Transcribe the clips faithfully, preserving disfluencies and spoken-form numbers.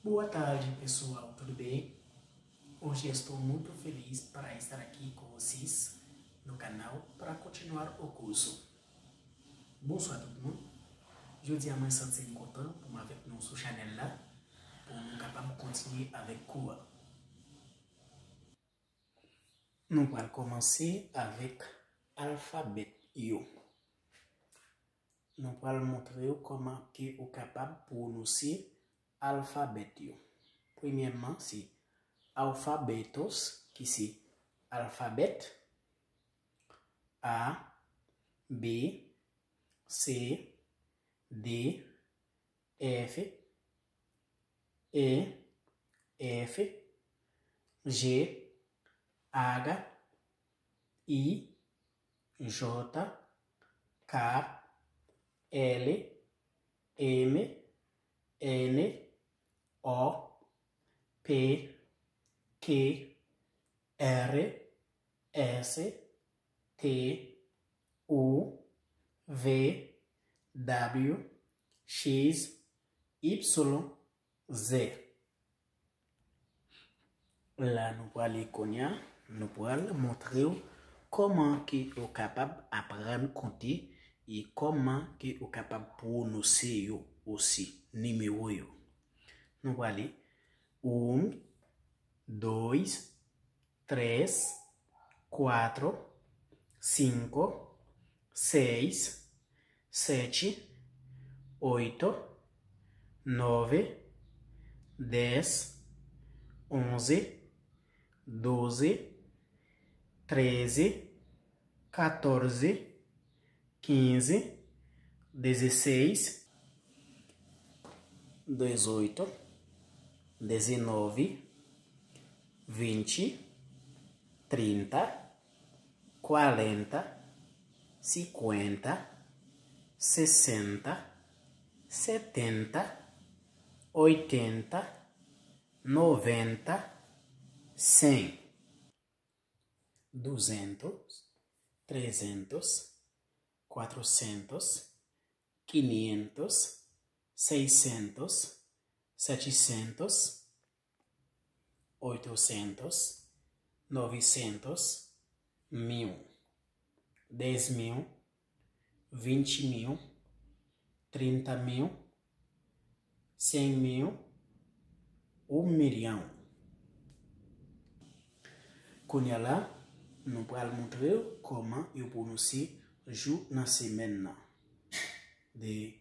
Boa tarde, pessoal, tudo bem? Hoje estou muito feliz para estar aqui com vocês no canal para continuar o curso. Bonswa tout moun. Jodi a mwen santi m kontan pou m avèk nou sou chanèl la, pou nou kapab kontinye avèk kou a. Nou pral kòmanse avèk alfabèt yo. Nou pral montre w kòman ke ou kapab pwononse alfabèt yo. Premyèman, se alfabetos, ki se alfabèt. A, B, C, D, F, E, F, G, H, I, J, K, L, M, N, O, P, Q, R, S, T, U, V, W, X, Y, Z. La nou prale kounye a, nou pral montre w kòman ke ou kapab aprann konte e kòman ke ou kapab pwononse yo osi, nimewo yo. Nou prale un, dois, tres, cuatro, cinco, seis, sete, oito, nove, dez, onze, doze, treze, catorze, quinze, dezesseis, dezoito, dezenove, vinte, trinta, quarenta, cinquenta, sessenta, setenta, oitenta, noventa, cem, duzentos, trezentos, quatrocentos, quinhentos, seiscentos, setecentos, oitocentos, novecentos, mil, dez mil, vinte mil, trinta mil, cem mil, um milhão. Kounye a la, nou pral montre w kòman yo pwononse jou nan semèn nan, de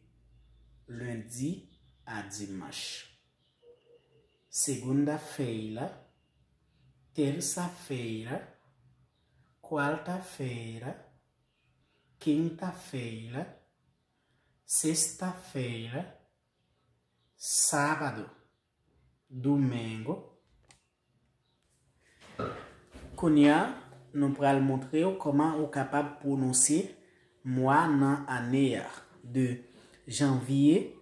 lendi a dimanch. Segunda-feira, terça-feira, quarta-feira, quinta-feira, sexta-feira, sábado, domingo. Kounye a, nou pral montre w kòman ou kapab pwononse mwa nan ane a, de janvye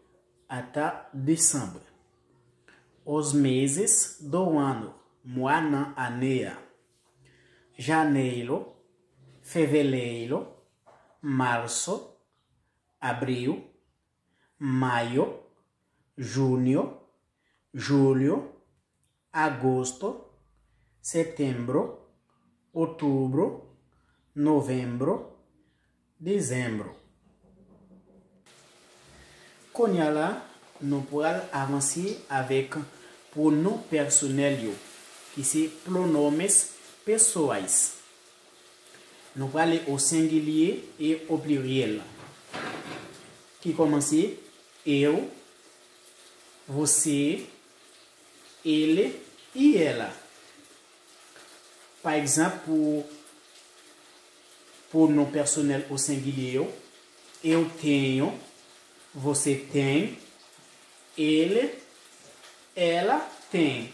ata desanm. Os meses do ano, mwa nan ane a. Janeiro, fevereiro, março, abril, maio, junho, julho, agosto, setembro, outubro, novembro, dezembro. Kounye a la, nou pral avanse avèk pwonon pèsonèl yo, ki se pronomes pessoais. Nou prale o sengilye e o pliryèl, ki kòmanse eu, você, ele e ela. Pa egzanp, pou pwonon pèsonèl o sengilye yo, eu tenho, você tem, ele, ela tem.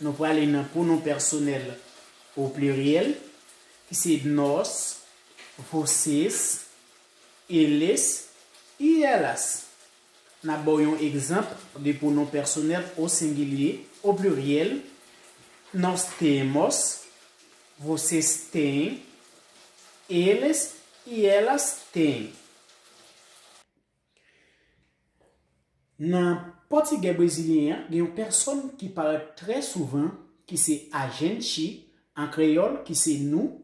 Nou prale nan pwonon pèsonèl o pliryèl, ki se nós, vocês, eles e elas. N ap ba w yon egzanp de pwonon pèsonèl o sengilye, o pliryèl, nós temos, vocês têm, eles e elas têm. Nan Pòtigè brezilyen an gen yon pèsòn ki parèt trè souvan, ki se a gente, an kreyòl, ki se nou.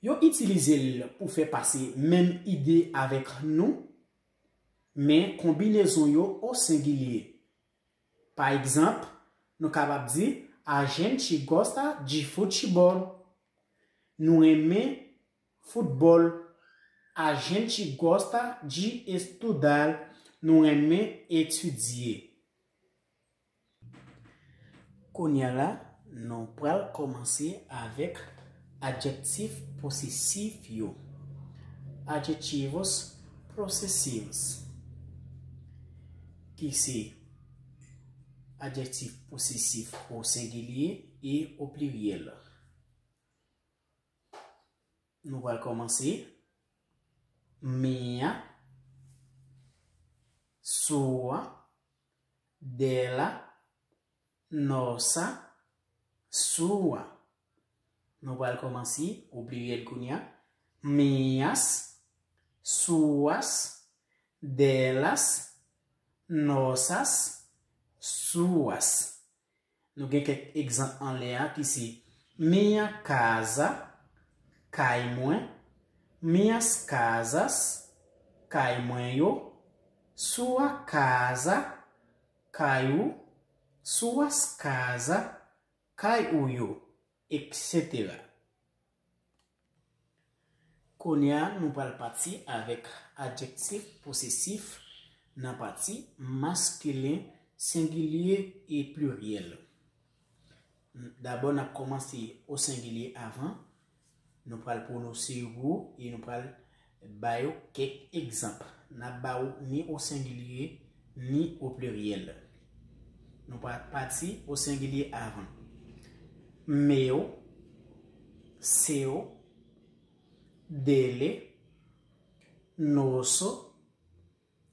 Yo itilize l pou fè pase menm ide avèk nou, men konbinezon yo o sengilye. Pa egzanp, nou kapab di, a gente gosta de futebol. Nou renmen foutbòl. A gente gosta de estudar. Nou renmen etidye. Kounye a la, nou pral kòmanse avèk adjektif posesif yo. Adjetivos possessivos, ki se adjektif posesif o sengilye e o pliryèl. Nou pral kòmanse. Minha, sua, dela, nossa, sua. Nou pral kòmanse o pliryèl kounye a. Minhas, suas, delas, nossas, suas. Nou gen kèk egzanp anlè a ki se minha casa, kay mwen, minhas casas, kay mwen yo, sua casa, kay ou, suas casas, kay ou yo, etsetera. Kounye a, nou pral pati avèk adjektif posesif nan pati maskilen, sengilye e pliryèl. Dabò, n ap kòmanse o sengilye avan. Nou pral pwononse yo e nou pral ba yo kèk egzanp. N ap ba ou ni o sengilye, ni o pliryèl. Nou pral pati o sengilye avan. Meu, seu, dele, nosso,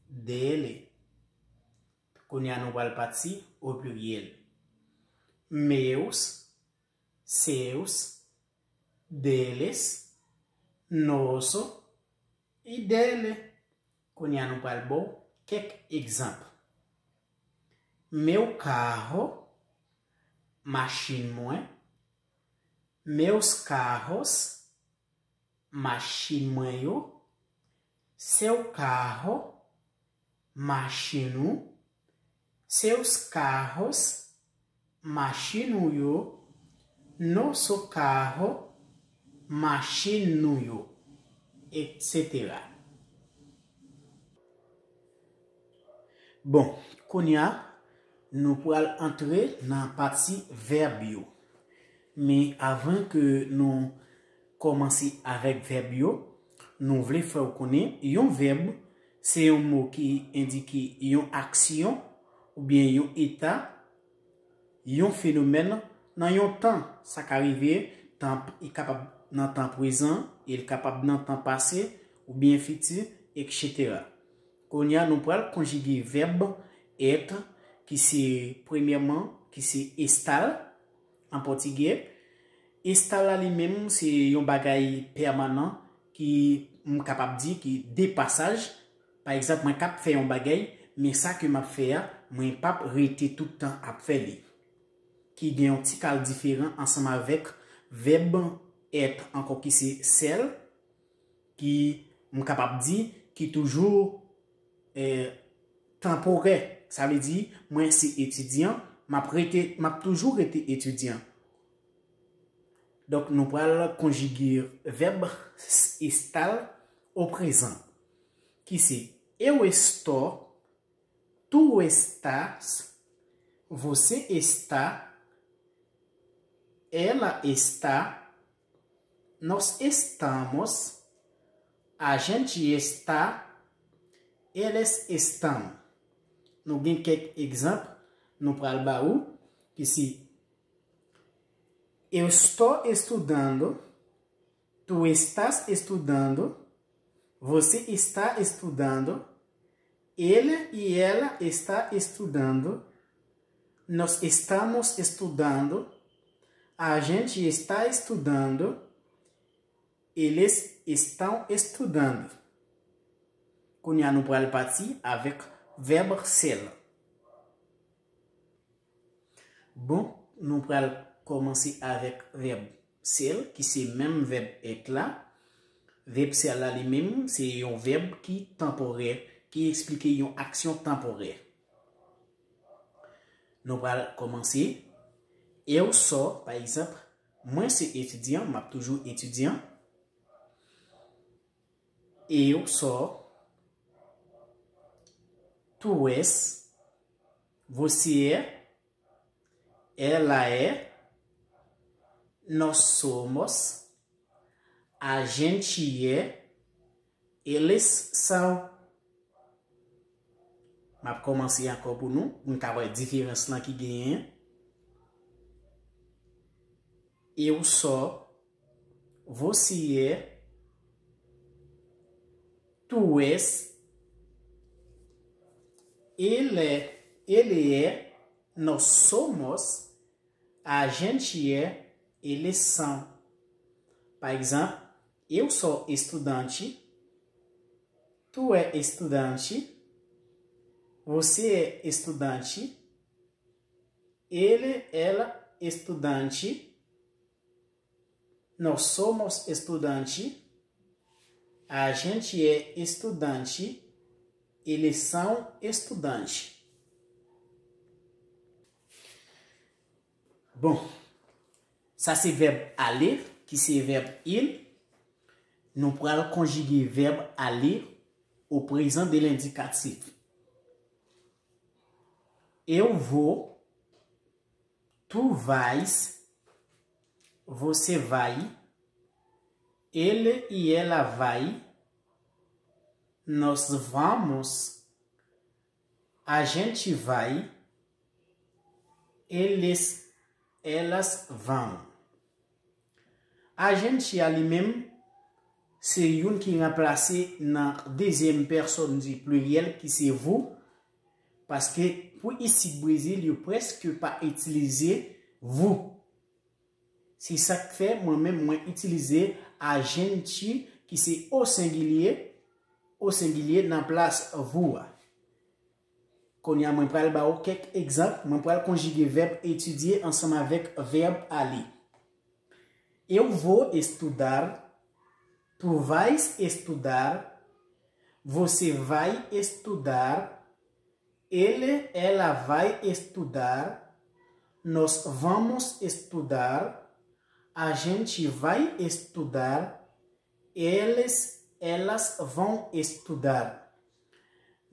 dele. Kounye a, nou pral pati o pliryèl. Meus, seus, deles, nosso e dele. Kounye a, nou pral ba w kèk egzanp. Meu carro, machin mwen. Meus carros, machin mwen yo. Seu carro, machin ou. Seus carros, machin ou yo. Nosso carro, machin nou yo, etsetera. Bon, kounye a, nou pral antre nan pati vèb yo. Men avan ke nou kòmanse avèk vèb yo, nou vle fè w konnen yon vèb se yon mo ki endike yon aksyon oubyen yon eta, yon fenomèn nan yon tan. Sa ka rive, tan, li kapab nan tan prezan, e li kapab nan tan pase, oubyen fiti, etsetera. Kounye a, nou pral konjige vèb être, ki se, premyèman, ki se estar, an pòtigè. Estar la li menm, se yon bagay pèmanan ki m kapab di ki de pasaj. Pa egzanp, mwen k ap fè yon bagay, men sa ke m ap fè a, mwen p ap rete tout tan ap fè li. Ki gen yon ti kal diferan ansanm avèk vèb être ankò ki se ser, ki m kapab di ki toujou, eh, tanporè. Sa vle di, mwen se etidyan, m ap rete, m ap toujou rete etidyan. Donk, nou pral konjige vèb s-, estar o prezan, ki se: Eu estou, tu estás, você está, ela está, nós estamos, a gente está, eles estão. Nou gen kèk egzanp nou pral ba ou, ki se: Eu estou estudando, tu estás estudando, você está estudando, ele e ela está estudando, nós estamos estudando, a gente está estudando, eles estão estudando. Kounye a nou pral pati avèk Vèb sèl. Bon, nou pral kòmanse avèk vèb sèl, ki se menm vèb èt la. Vèb sèl la li menm, se yon vèb ki tanporè, ki eksplike yon aksyon tanporè. Nou pral kòmanse. Eu sou, pa egzanp, mwen se etidyan, m ap toujou etidyan. Eu sou, tu és, você é, ela é, nós somos, a gente é, eles são. M ap kòmanse ankò pou nou, pou n ka wè diferans lan ki genyen. Eu sou, você é, tu és, ele é, ele é, nós somos, a gente é, eles são. Pa egzanp, eu sou estudante, tu é estudante, você é estudante, ele, ela, estudante, nós somos estudante, a gente é estudante, eles são estudante. Bon, sa se vèb ale, ki se vèb il. Nou pral konjige vèb ale au présent de l'indicatif. Eu vou, tu vais, você vai, ele e ela vai, nós vamos, a gente vai, eles, elas vão. A gente a li menm, se youn ki ranplase nan dezyèm pèsòn di pliryèl ki se vous, paske pou isit Brezil, yo prèske pa itilize vous. Se sa k fè mwen menm mwen itilize a gente ki se o sengilye, o sengilye nan plas vous a. Kounye a mwen pral ba w kèk egzanp, mwen pral konjige vèb etidye ansanm avèk vèb ale. Eu vou estudar, tu vais estudar, você vai estudar, ele, ela vai estudar, nós vamos estudar, a gente vai estudar, eles, elas vão estudar.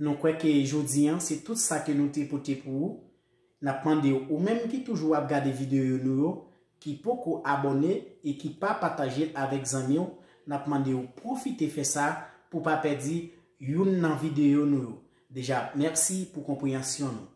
Nou kwè ke jodi an se tout sa ke nou te pote pou ou. N ap mande w, ou menm ki toujou ap gade videyo nou yo, ki poko abòne e ki pa pataje l avèk zanmi w, n ap mande w pwofite fè sa pou w pa pèdi youn nan videyo nou yo. Deja, mèsi pou konpreyansyon nou.